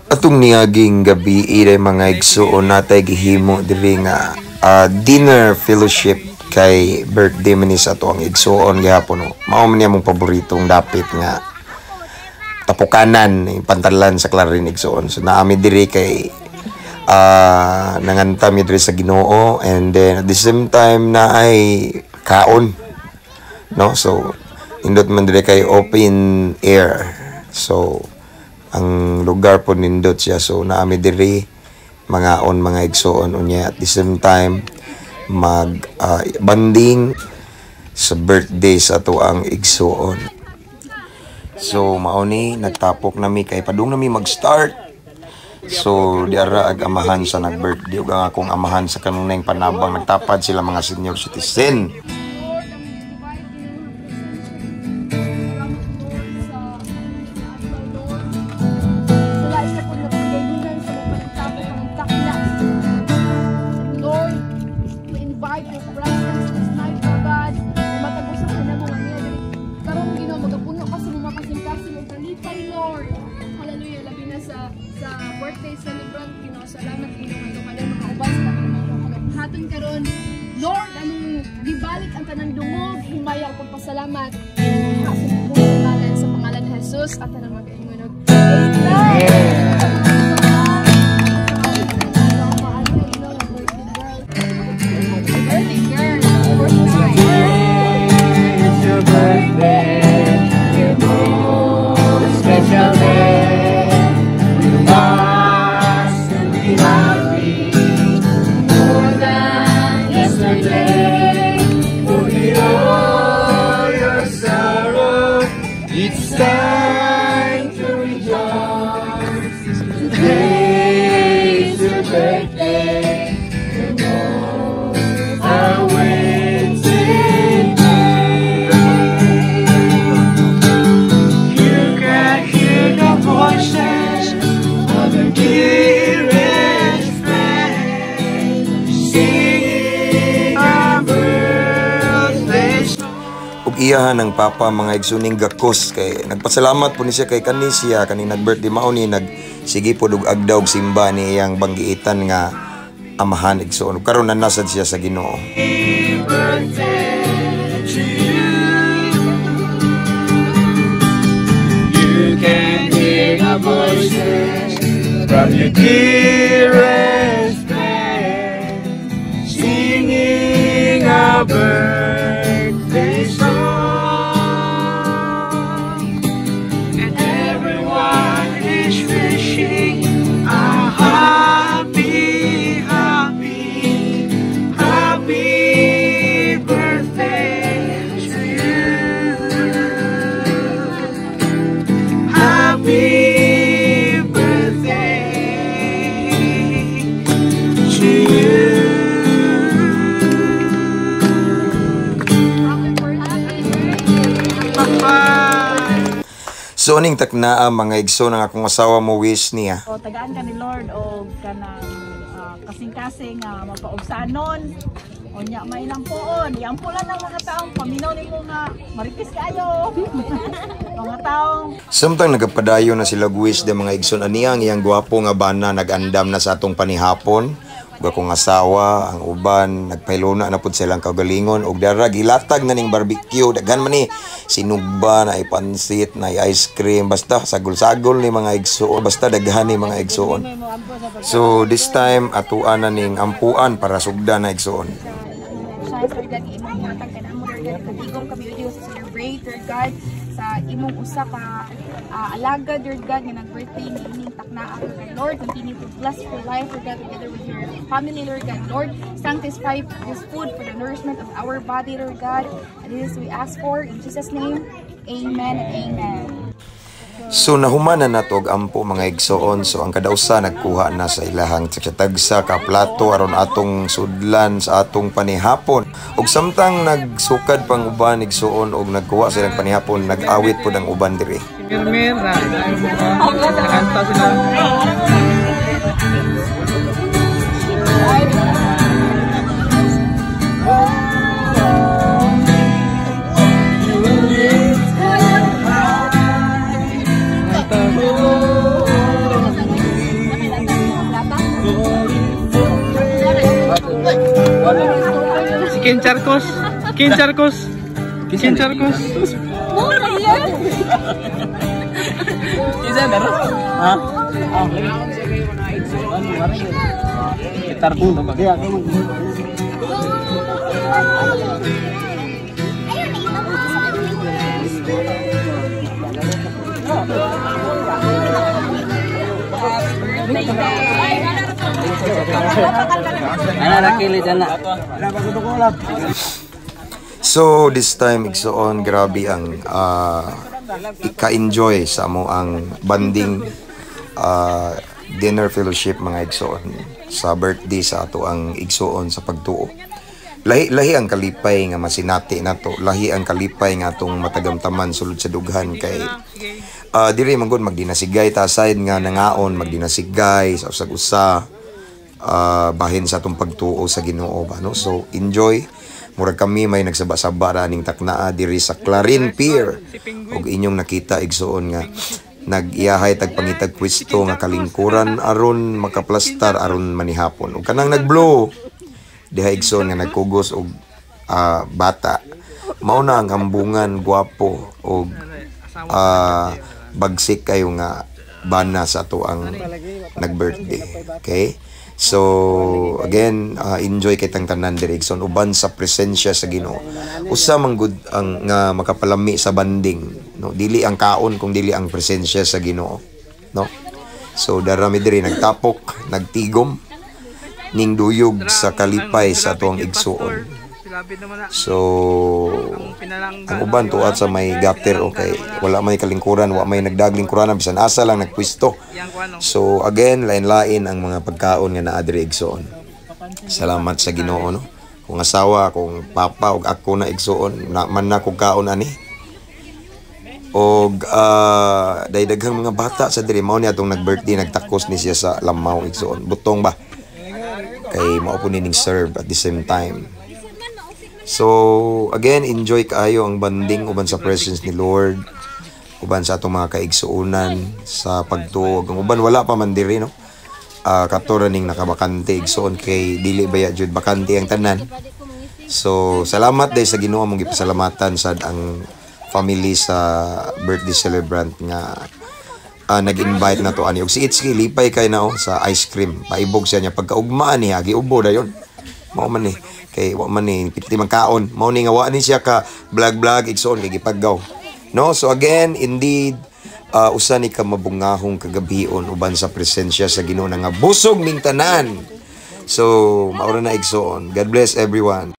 Atong niaging gabi iray, mga igsuon, natay gihimo diri nga dinner fellowship kay birthday man ni sa ato ang igsuon gihapon, no. Mao man niya mong paboritong dapit nga tapukanan, yung pantalan sa Clarin, igsuon. So naami diri kay nanganta mi diri sa Ginoo and then at the same time na ay kaon, no? So nindot man diri kay open air. So ang lugar po nindot siya. So naami diri mangaon, mga igsuon, unya at the same time mag bonding sa birthday sa ato ang igsuon. So mao ni nagtapok nami kay padung nami mag-start. So di ara ag amahan sa nag-birthday ug ang akong amahan sa kanunay panabang, nagtapad sila mga senior citizen. Lord, ang invite you Salamat, Lord, sa adlaw, Lord. Sa lain ka po na pagayunan sa mga panagtapok ng takla. Lord, we invite your presence this night, O God. Na matag-usa ka na mga niya. Karon, Ginoo, magapuno ka sa mga kasing-kasing ug kalipay, Lord. Hallelujah, labi na sa birthday celebrant, Ginoo. Salamat, Ginoo, nga ikaw mga uban sa mga mga karon. Lord, among gibalik ang tanang dungog, himaya ug pagpasalamat sa pangalan sa pangalan ni Jesus at tanang mag-ingon og Amen. Birthday girl, first time. It's your birthday, your most special day. You must be happy more than yesterday. Forget all your sorrow. It's time to rejoice. Today is your birthday. Your most awaited day. You can hear the voices of your dearest friends singing a birthday song. Ug iyahan ng papa, mga igsuning gakos kay nagpasalamat po ni siya kay kani siya kani nag-birthday, mao ni nag sige po og agdaw og simba ni iyang banggiitan nga amahan, igsuon. Karon na nasad siya sa Ginoo. Birthday to you. You can hear the voices from your dearest friend singing a birthday song. And everyone is wishing a happy, happy, happy birthday to you. Happy birthday to you. Happy birthday. Bye. So aning taknaa, mga igsoon, ang akong asawa mo wish niya. O tagaan ka ni Lord og kanang kasing-kasing nga mapaugsanon. Unya may lampuon, iampo lang ng mga taong paminaw nimo nga marites kaayo. Mga taong Samtang nagapadayon na sila wish de, mga igsoon, ani ang iyang gwapo nga bana nag-andam na sa atong panihapon ug akong asawa, ang uban nagpahiluna na pud silang kaugalingon ug dara gilatag na ning barbecue. Daghan man ni sinugba na, pansit na, ice cream, basta sagol-sagol ni mga igsoon, basta daghan ni mga igsoon. So this time atuan na ning ampuan para sugda na, igsoon. Shine, Lord God, imong hatag kanamo, Lord God, katigom kami o Diyos sa celebrate, Lord God, sa imong usa ka alagad, Lord God, nga nag-birthday ni ining taknaa, Lord God. Lord, continue to bless your life, Lord God, together with your family, Lord God. Lord, sanctify this food for the nourishment of our body, Lord God. And this we ask for in Jesus' name. Amen and amen. So nahuman na nato og ampo, mga igsoon. So ang kadausa nagkuha na sa ilahang tagsa ka plato aron atong sudlan sa atong panihapon. Ug samtang nagsukad pang uban, igsoon, og nagkuha silang panihapon, nag-awit pod ang uban diri. Mirmir na, nakanta sila. Ken Charcos. Ken Charcos. Ken Charcos. Mo na yan. Isa na ro. Ha? Gitar ko ba? Ana rakili dana. So this time, igsoon, grabe ang ika-enjoy sa amo ang banding dinner fellowship, mga igsoon, sa birthday sa ato ang igsoon sa pagtuo. Lahi lahi ang kalipay nga masinati nato, lahi ang kalipay nga atong matagamtaman sulod sa dughan kay diri man gud magdinasigay ta, aside nga nangaon, magdinasigay sa usag usa bahin sa atong pagtuo sa Ginoo ba, no? So enjoy, murag kami may nagsaba-saba ra aning taknaa diri sa Clarin Pier ug inyong nakita, igsoon, nga nag-iyahay tag pangitag pwesto nga kalingkuran aron makaplastar aron manihapon ug kanang nag-blow diha, igsoon, nga nagkugos og bata, mao na ang ambungan, gwapo og bagsik kayo nga bana sa ato ang nag-birthday. Okay? So, again, enjoy kay tang tanan diri, igsoon, uban sa presensya sa Ginoo. Usa man gud ang nga makapalami sa banding, no? Dili ang kaon kung dili ang presensya sa Ginoo, no? So, darami diri nagtapok, nagtigom ning duyog sa kalipay sa atuang igsuon. Silabit naman na. So, Pinalangga. Ang uban tuat sa may gutter, okay. Wala may kalingkuran, wa may nagdaglingkuran, bisan asa lang nagpwesto. Yang kuano. So again, lain-lain ang mga pagkaon nga naa diri, igsoon. Salamat sa Ginoo, no. Kung asawa, kung papa ug ako na, igsoon, na man na kog kaon ani. Og day daghang mga bata sa diri, mao ni atong nag-birthday, nagtakos ni siya sa lamaw, igsoon. Butong ba? Kay mao po ni ning serve at the same time. So, again, enjoy kaayo ang banding uban sa presence ni Lord, uban sa atong mga kaigsuonan sa pagtuo. Ang uban wala pa man diri, no. Kato ra ning nakabakante, igsoon, kay dili baya jud bakante ang tanan. So, salamat day sa Ginoo, among gipasalamatan sad ang family sa birthday celebrant nga nag-invite na to ani. Ug si Itski lipay kay na oh, sa ice cream. Paibog siya niya pagkaugmaan niya, giubo dayon. Mao man ni kay wa man ni piti man kaon. Mao ni nga wa ni siya ka vlog vlog, igsoon, kay gipaggaw. No, so again, indeed usa ni ka mabungahong kagabion uban sa presensya sa Ginoo nga busog ning tanan. So, maura na, igsoon. God bless everyone.